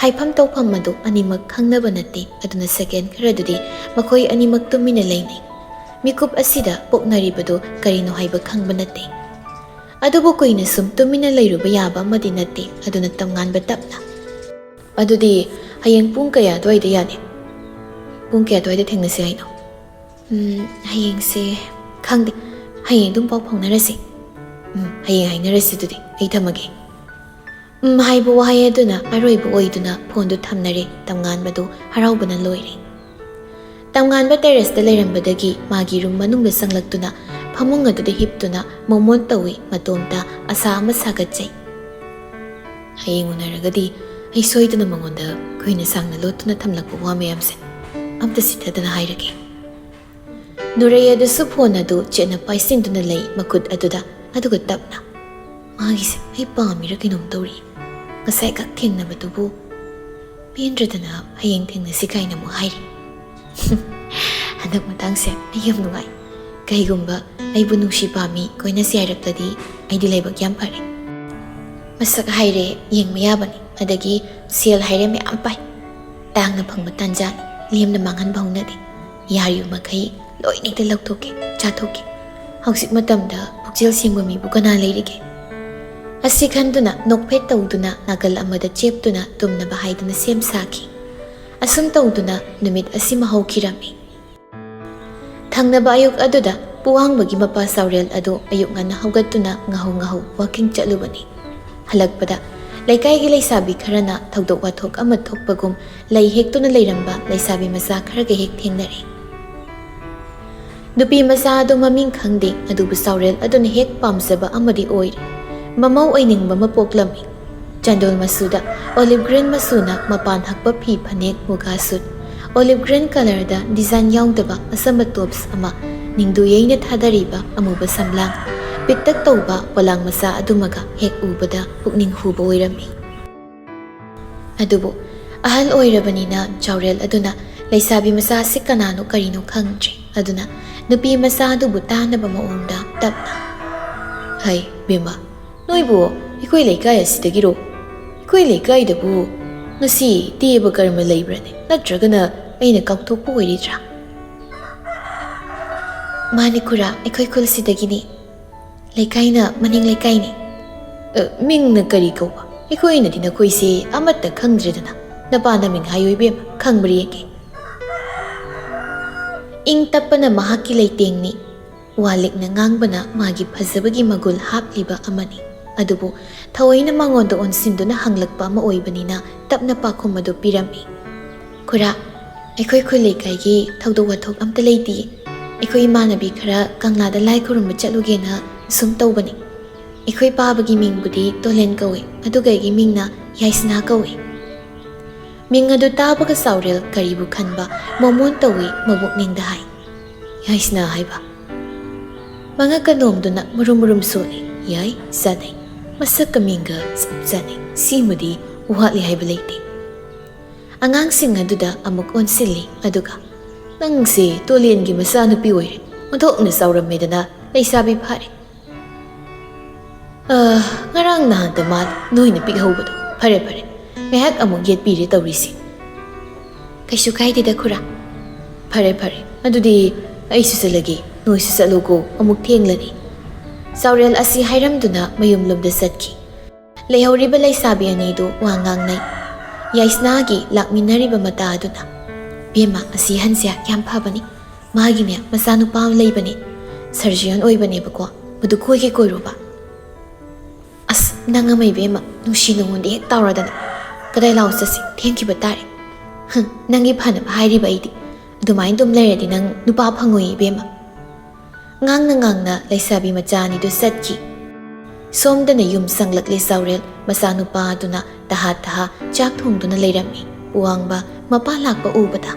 ꯍꯥꯏꯐꯝ ꯇꯧꯐꯝ ꯑꯗꯨ ꯑꯅꯤꯃꯛ ꯈꯪꯅꯕ ꯅꯠꯇꯦ, ꯑꯗꯨꯅ ꯁꯦꯀꯦꯟ ꯈꯔꯗꯨꯗꯤ ꯃꯈꯣꯏ ꯑꯅꯤꯃꯛ ꯇꯨꯃꯤꯟꯅ ꯂꯩꯅꯩ꯫ ꯃꯤꯀꯨꯞ ꯑꯁꯤꯗ ꯄꯣꯛꯅꯔꯤꯕꯗꯨ ꯀꯔꯤꯅꯣ ꯍꯥꯏꯕ ꯈꯪꯕ ꯅꯠꯇꯦ꯫ ꯑꯗꯨꯕꯨ ꯀꯨꯏꯅ ꯁꯨꯝ ꯇꯨꯃꯤꯟꯅ ꯂꯩꯔꯨꯕ ꯌꯥꯕ ꯑꯃꯗꯤ ꯅꯠꯇꯦ, ꯑꯗꯨꯅ ꯇꯝꯉꯥꯟꯕ ꯇꯞꯅ, "ꯑꯗꯨꯗꯤ ꯍꯌꯦꯡ ꯄꯨꯡ ꯀꯌꯥ ꯑꯗꯨꯋꯥꯏꯗ ꯌꯥꯅꯤ? ꯄꯨꯡ ꯀꯌꯥ ꯑꯗꯨꯋꯥꯏꯗ ꯊꯦꯡꯅꯁꯤ ꯍꯥꯏꯅꯣ?" "ꯎꯝ, ꯍꯌꯦꯡꯁꯦ ꯈꯪꯗꯦ, ꯍꯌꯦꯡ ꯑꯗꯨꯝ ꯄꯥꯎ ꯐꯥꯎꯅꯔꯁꯤ꯫ ꯎꯝ, ꯍꯌꯦꯡ ꯍꯥꯏꯅꯔꯁꯤ, ꯑꯗꯨꯗꯤ ꯑꯩ ꯊꯝꯃꯒꯦ꯫" "ꯎꯝ" ꯍꯥꯏꯕ ꯋꯥꯍꯩ ꯑꯗꯨꯅ ꯑꯔꯣꯏꯕ ꯑꯣꯏꯗꯨꯅ ꯐꯣꯟꯗꯨ ꯊꯝꯅꯔꯦ꯫ ꯇꯝꯉꯥꯟꯕꯗꯨ ꯍꯔꯥꯎꯕꯅ ꯂꯣꯏꯔꯦ꯫ ꯇꯝꯉꯥꯟꯕ ꯇꯦꯔꯦꯁꯇ ꯂꯩꯔꯝꯕꯗꯒꯤ ꯃꯥꯒꯤ ꯔꯨꯝ ꯃꯅꯨꯡꯗ ꯆꯪꯂꯛꯇꯨꯅ ꯐꯃꯨꯡ ꯑꯗꯨꯗ ꯍꯤꯞꯇꯨꯅ ꯃꯣꯃꯣꯟ ꯇꯧꯏ꯫ ꯃꯇꯣꯝꯇ ꯑꯁꯥ ꯑꯃ ꯁꯥꯒꯠꯆꯩ꯫ "ꯍꯌꯦꯡ ꯎꯅꯔꯒꯗꯤ ꯑꯩ ꯁꯣꯏꯗꯅ ꯃꯉꯣꯟꯗ ꯀꯨꯏꯅ ꯁꯥꯡꯅ ꯂꯣꯠꯇꯨꯅ ꯊꯝꯂꯛꯄ ꯋꯥ ꯃꯌꯥꯝꯁꯦ ꯑꯝꯇ ꯁꯤꯊꯗꯅ ꯍꯥꯏꯔꯒꯦ꯫" ꯅꯨꯔꯩ ꯑꯗꯨꯁꯨ ꯐꯣꯟ ꯑꯗꯨ ꯆꯦꯠꯅ ꯄꯥꯏꯁꯤꯟꯗꯨꯅ ꯂꯩ ꯃꯈꯨꯠ ꯑꯗꯨꯗ꯫ ꯑꯗꯨꯒ ꯇꯞꯅ, "ꯃꯥꯒꯤꯁꯦ ꯑꯩ ꯄꯥꯝꯃꯤꯔ ꯀꯩꯅꯣꯝ ꯇꯧꯔꯤ꯫ ꯉꯁꯥꯏ ꯈꯛ ꯊꯦꯡꯅꯕꯗꯨꯕꯨ ꯄꯦꯟꯗ꯭ꯔꯗꯅ ꯍꯌꯦꯡ ꯊꯦꯡꯅꯁꯤ ꯀꯥꯏꯅ ꯑꯃꯨꯛ ꯍꯥꯏꯔꯤ꯫" ꯍꯟꯗꯛ ꯃꯇꯥꯡꯁꯦ ꯑꯩ ꯌꯥꯝ ꯅꯨꯡꯉꯥꯏ꯫ ꯀꯩꯒꯨꯝꯕ ꯑꯩꯕꯨ ꯅꯨꯡꯁꯤ ꯄꯥꯝꯃꯤ, ꯀꯣꯏꯅꯁꯤ ꯍꯥꯏꯔꯛꯂꯗꯤ ꯑꯩꯗꯤ ꯂꯥꯏꯕꯛ ꯌꯥꯝ ꯐꯔꯦ꯫ ꯃꯁꯛ ꯍꯥꯏꯔꯦ ꯌꯦꯡꯕ ꯌꯥꯕꯅꯤ, ꯑꯗꯒꯤ ꯁꯦꯜ ꯍꯥꯏꯔꯦ ꯃꯌꯥꯝ ꯄꯥꯏ꯫ ꯇꯥꯡꯅ ꯐꯪꯕ ꯇꯥꯟꯖꯥꯅꯤ, ꯂꯦꯝꯅ ꯃꯥꯡꯍꯟꯕ ꯍꯧꯅꯗꯦ꯫ ꯌꯥꯔꯤꯕ ꯃꯈꯩ ꯂꯣꯏꯅ ꯍꯦꯛꯇ ꯂꯧꯊꯣꯛꯀꯦ, ꯆꯥꯊꯣꯛꯀꯦ꯫ ꯍꯧꯖꯤꯛ ꯃꯇꯝꯗ ꯄꯨꯛꯆꯦꯜ ꯁꯦꯡꯕ ꯃꯤꯕꯨ ꯀꯅꯥ ꯂꯩꯔꯤꯒꯦ? ꯑꯁꯤ ꯈꯟꯗꯨꯅ ꯅꯣꯛꯐꯦꯠ ꯇꯧꯗꯨꯅ ꯅꯥꯀꯜ ꯑꯃꯗ ꯆꯦꯞꯇꯨꯅ ꯇꯨꯝꯅꯕ ꯍꯥꯏꯗꯨꯅ ꯁꯦꯝ ꯁꯥꯈꯤ꯫ ꯑꯁꯨꯝ ꯇꯧꯗꯨꯅ ꯅꯨꯃꯤꯠ ꯑꯁꯤꯃ ꯍꯧꯈꯤꯔꯝꯃꯤ꯫ ꯊꯪꯅꯕ ꯑꯌꯨꯛ ꯑꯗꯨꯗ ꯄꯨꯋꯥꯡꯕꯒꯤ ꯃꯄꯥ ꯆꯥꯎꯔꯦꯜ ꯑꯗꯨ ꯑꯌꯨꯛ ꯉꯟꯅ ꯍꯧꯒꯠꯇꯨꯅ ꯉꯥꯍꯧ ꯉꯥꯍꯧ ꯋꯥꯀꯤꯡ ꯆꯠꯂꯨꯕꯅꯤ꯫ ꯍꯜꯂꯛꯄꯗ ꯂꯩꯀꯥꯏꯒꯤ ꯂꯩꯁꯥꯕꯤ ꯈꯔꯅ ꯊꯧꯗꯣꯛ ꯋꯥꯊꯣꯛ ꯑꯃ ꯊꯣꯛꯄꯒꯨꯝ ꯂꯩ ꯍꯦꯛꯇꯨꯅ ꯂꯩꯔꯝꯕ ꯂꯩꯁꯥꯕꯤ ꯃꯆꯥ ꯈꯔꯒ ꯍꯦꯛ ꯊꯦꯡꯅꯔꯦ꯫ ꯅꯨꯄꯤ ꯃꯆꯥ ꯑꯗꯨ ꯃꯃꯤꯡ ꯈꯪꯗꯦ, ꯑꯗꯨꯕꯨ ꯆꯥꯎꯔꯦꯜ ꯑꯗꯨꯅ ꯍꯦꯛ ꯄꯥꯝꯖꯕ ꯑꯃꯗꯤ ꯑꯣꯏꯔꯦ꯫ ꯃꯃꯧ ꯑꯣꯏꯅꯤꯡꯕ ꯑꯃ ꯄꯣꯛꯂꯝꯃꯤ꯫ ꯆꯟꯗꯣꯜ ꯃꯆꯨꯗ ꯑꯣꯂꯤꯚ ꯒ꯭ꯔꯤꯟ ꯃꯆꯨꯅ ꯃꯄꯥꯟ ꯍꯛꯄ ꯐꯤ ꯐꯅꯦꯛ ꯃꯨꯒꯥ ꯁꯨꯠ, ꯑꯣꯂꯤꯚ ꯒ꯭ꯔꯤꯟ ꯀꯂꯔꯗ ꯗꯤꯖꯥꯏꯟ ꯌꯥꯎꯗꯕ ꯑꯆꯝꯕ ꯇꯣꯞꯁ ꯑꯃ, ꯅꯤꯡꯗꯨ ꯌꯩꯅ ꯊꯥꯗꯔꯤꯕ ꯑꯃꯨꯕ ꯁꯝꯂꯥꯡ, ꯄꯤꯛꯇꯛ ꯇꯧꯕ ꯄꯣꯂꯥꯡ ꯃꯆꯥ ꯑꯗꯨꯃꯒ ꯍꯦꯛ ꯎꯕꯗ ꯄꯨꯛꯅꯤꯡ ꯍꯨꯕ ꯑꯣꯏꯔꯝꯃꯤ꯫ ꯑꯗꯨꯕꯨ ꯑꯍꯜ ꯑꯣꯏꯔꯕꯅꯤꯅ ꯆꯥꯎꯔꯦꯜ ꯑꯗꯨꯅ ꯂꯩꯁꯥꯕꯤ ꯃꯆꯥ ꯑꯁꯤ ꯀꯅꯥꯅꯣ ꯀꯔꯤꯅꯣ ꯈꯪꯗ꯭ꯔꯦ꯫ ꯑꯗꯨꯅ ꯅꯨꯄꯤ ꯃꯆꯥ ꯑꯗꯨꯕꯨ ꯇꯥꯅꯕ ꯃꯑꯣꯡꯗ ꯇꯞꯅ, "ꯍꯩ, ꯕꯦꯝꯃ, ꯅꯣꯏꯕꯨ ꯑꯩꯈꯣꯏ ꯂꯩꯀꯥꯏ ꯑꯁꯤꯗꯒꯤꯔꯣ? ꯑꯩꯈꯣꯏ ꯂꯩꯀꯥꯏꯗꯕꯨ "ꯉꯁꯤ ꯗꯦꯕ ꯀꯔꯃ ꯂꯩꯕ꯭ꯔꯅꯦ? ꯅꯠꯇ꯭ꯔꯒꯅ ꯑꯩꯅ ꯀꯥꯎꯊꯣꯛꯄ ꯑꯣꯏꯔꯤꯗ꯭ꯔꯥ?" "ꯃꯥꯅꯤ ꯈꯨꯔꯥ, ꯑꯩꯈꯣꯏ ꯈꯨꯜꯁꯤꯗꯒꯤꯅꯤ꯫ ꯂꯩꯀꯥꯏꯅ ꯃꯅꯤꯡ ꯂꯩꯀꯥꯏꯅꯤ꯫" "ꯑ, ꯃꯤꯡꯅ ꯀꯔꯤ ꯀꯧꯕ? ꯑꯩꯈꯣꯏꯅꯗꯤ ꯅꯈꯣꯏꯁꯦ ꯑꯃꯠꯇ ꯈꯪꯗ꯭ꯔꯦꯗꯅ꯫ ꯅꯄꯥ ꯅꯃꯤꯡ ꯍꯥꯏꯌꯨ ꯏꯕꯦꯝꯃ, ꯈꯪꯕ꯭ꯔꯥ ꯌꯦꯡꯒꯦ?" ꯏꯪ ꯇꯞꯄꯅ ꯃꯍꯥꯛꯀꯤ ꯂꯩꯇꯦꯡꯅꯤ꯫ ꯋꯥ ꯂꯤꯛꯅ ꯉꯥꯡꯕꯅ ꯃꯥꯒꯤ ꯐꯖꯕꯒꯤ ꯃꯒꯨꯜ ꯍꯥꯞꯂꯤꯕ ꯑꯃꯅꯤ꯫ ꯑꯗꯨꯕꯨ ꯊꯑꯣꯏꯅ ꯃꯉꯣꯟꯗ ꯑꯣꯟꯁꯤꯟꯗꯨꯅ ꯍꯪꯂꯛꯄ ꯑꯃ ꯑꯣꯏꯕꯅꯤꯅ ꯇꯞꯅ ꯄꯥꯎꯈꯨꯝ ꯑꯗꯨ ꯄꯤꯔꯝꯃꯤ꯫ "ꯈꯨꯔꯥ, ꯑꯩꯈꯣꯏ ꯈꯨꯜ ꯂꯩꯀꯥꯏꯒꯤ ꯊꯧꯗꯣꯛ ꯋꯥꯊꯣꯛ ꯑꯝꯇ ꯂꯩꯇꯤꯌꯦ꯫ ꯑꯩꯈꯣꯏ ꯏꯃꯥꯟꯅꯕꯤ ꯈꯔ ꯀꯪꯂꯥꯗ ꯂꯥꯏ ꯈꯨꯔꯨꯝꯕ ꯆꯠꯂꯨꯒꯦꯅ ꯁꯨꯝ ꯇꯧꯕꯅꯤ꯫ ꯑꯩꯈꯣꯏ ꯄꯥꯕꯒꯤ ꯃꯤꯡꯕꯨꯗꯤ ꯇꯣꯂꯦꯟ ꯀꯧꯏ, ꯑꯗꯨꯒ ꯑꯩꯒꯤ ꯃꯤꯡꯅ ꯌꯥꯏꯁꯅꯥ ꯀꯧꯏ꯫" ꯃꯤꯡ ꯑꯗꯨ ꯇꯥꯕꯒ ꯆꯥꯎꯔꯦꯜ ꯀꯔꯤꯕꯨ ꯈꯟꯕ ꯃꯣꯃꯣꯟ ꯇꯧꯏ ꯃꯕꯨꯛꯅꯤꯡꯗ ꯍꯥꯏ꯫ "ꯌꯥꯏꯁꯅꯥ ꯍꯥꯏꯕ?" ꯃꯉꯛꯀ ꯅꯣꯝꯗꯨꯅ ꯃꯨꯔꯨꯝ ꯃꯨꯔꯨꯝ ꯁꯣꯜꯂꯤ꯫ "ꯌꯥꯏ, ꯆꯥꯅꯩ꯫ ꯃꯁꯛꯀ ꯃꯤꯡꯒ ꯆꯞ ꯆꯥꯅꯩ꯫ ꯁꯤꯃꯗꯤ ꯋꯥꯠꯂꯤ ꯍꯥꯏꯕ ꯂꯩꯇꯦ꯫" ꯑꯉꯥꯡꯁꯤꯡ ꯑꯗꯨꯗ ꯑꯃꯨꯛ ꯑꯣꯟꯁꯤꯜꯂꯤ꯫ ꯑꯗꯨꯒ, "ꯅꯪꯁꯦ ꯇꯣꯂꯦꯟꯒꯤ ꯃꯆꯥꯅꯨꯄꯤ ꯑꯣꯏꯔꯦ꯫ ꯑꯣꯟꯊꯣꯛꯅ ꯆꯥꯎꯔꯝꯃꯦꯗꯅ, ꯂꯩꯁꯥꯕꯤ ꯐꯥꯔꯦ꯫" "ꯑ, ꯉꯔꯥꯡ ꯅꯍꯥꯟꯇ ꯃꯥꯜꯂꯤ ꯅꯣꯏꯅ ꯄꯤꯛꯍꯧꯕꯗꯣ꯫ ꯐꯔꯦ, ꯐꯔꯦ꯫ ꯉꯥꯏꯍꯥꯛ ꯑꯃꯨꯛ ꯌꯦꯠꯄꯤꯔꯦ ꯇꯧꯔꯤꯁꯦ꯫" "ꯀꯩꯁꯨ ꯀꯥꯏꯗꯦꯗ ꯈꯨꯔꯥ꯫" "ꯐꯔꯦ, ꯐꯔꯦ꯫ ꯑꯗꯨꯗꯤ ꯑꯩꯁꯨ ꯆꯠꯂꯒꯦ꯫ ꯅꯣꯏꯁꯨ ꯆꯠꯂꯨꯀꯣ, ꯑꯃꯨꯛ ꯊꯦꯡꯂꯅꯤ꯫" ꯆꯥꯎꯔꯦꯜ ꯑꯁꯤ ꯍꯥꯏꯔꯝꯗꯨꯅ ꯃꯌꯨꯝꯂꯣꯝꯗ ꯆꯠꯈꯤ꯫ ꯂꯩꯍꯧꯔꯤꯕ ꯂꯩꯁꯥꯕꯤ ꯑꯅꯤꯗꯨ ꯋꯥ ꯉꯥꯡꯅꯩ꯫ ꯌꯥꯏꯁꯅꯥꯒꯤ ꯂꯥꯛꯃꯤꯟꯅꯔꯤꯕ ꯃꯇꯥ ꯑꯗꯨꯅ, "ꯕꯦꯝꯃ, ꯑꯁꯤ ꯍꯟꯁꯦ ꯌꯥꯝ ꯐꯕꯅꯤ꯫ ꯃꯥꯒꯤꯅꯦ ꯃꯆꯥꯅꯨꯄꯥ ꯑꯃ ꯂꯩꯕꯅꯤ꯫ ꯁꯔꯖꯤꯌꯟ ꯑꯣꯏꯕꯅꯦꯕꯀꯣ꯫ ꯃꯗꯨ ꯀꯣꯏꯒꯦ ꯀꯣꯏꯔꯨꯕ꯫" "ꯑꯁ, ꯅꯪ ꯑꯃ ꯏꯕꯦꯝꯃ, ꯅꯨꯡꯁꯤ ꯅꯉꯣꯟꯗ ꯍꯦꯛ ꯇꯥꯎꯔꯗꯅ꯫ ꯀꯗꯥꯏ ꯂꯥꯛꯑꯣ ꯆꯠꯁꯤ, ꯊꯦꯡꯈꯤꯕ ꯇꯥꯔꯦ꯫" "ꯍꯨꯝ, ꯅꯪꯒꯤ ꯐꯅꯕ ꯍꯥꯏꯔꯤꯕ ꯑꯩꯗꯤ꯫ ꯑꯗꯨꯃꯥꯏꯅ ꯑꯗꯨꯝ ꯂꯩꯔꯗꯤ ꯅꯪ ꯅꯨꯄꯥ ꯐꯪꯉꯣꯏ ꯏꯕꯦꯝꯃ꯫" ꯉꯥꯡꯅ ꯉꯥꯡꯅ ꯂꯩꯁꯥꯕꯤ ꯃꯆꯥ ꯑꯅꯤꯗꯨ ꯆꯠꯈꯤ꯫ ꯁꯣꯝꯗꯅ ꯌꯨꯝ ꯆꯪꯂꯛꯂꯦ ꯆꯥꯎꯔꯦꯜ꯫ ꯃꯆꯥꯅꯨꯄꯥ ꯑꯗꯨꯅ ꯇꯍꯥ ꯇꯍꯥ ꯆꯥꯛ ꯊꯣꯡꯗꯨꯅ ꯂꯩꯔꯝꯃꯤ꯫ ꯄꯨꯋꯥꯡꯕ ꯃꯄꯥ ꯂꯥꯛꯄ ꯎꯕꯗ,